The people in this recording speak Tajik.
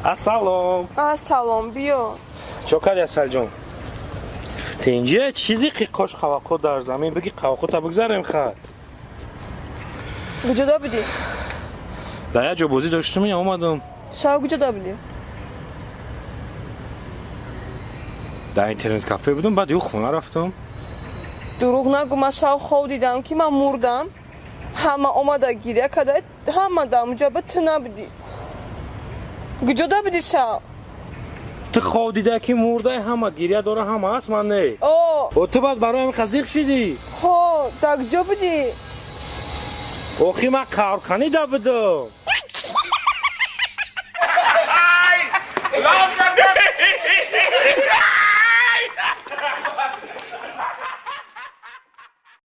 Ассалом. Ассалом, биё. Чо кардӣ, Асалҷон? Тинҷия чизи қиқош қавақо дар замин, биги қавақота бигзарем хат. Куҷода будӣ? Дар як ҷо бозӣ доштум, я омадам. Шав куҷода будӣ? Дар интернет кафе будум, баъд ю хона рафтам. Дурӯғ нагӯ, ман шав хов дидам, ки ман мурдам. Ҳама омада гиря карда, ҳама дар онҷа ба ту набудӣ. Куҷода будӣ шав? Ту хов дида, ки мурдай, ҳама гиря дора, ҳама аст, ман не. О. О, ту баъд барои ҳамин қазиқ шидӣ? Ҳо, дар куҷо будӣ? Охи, ман қаврканида будам.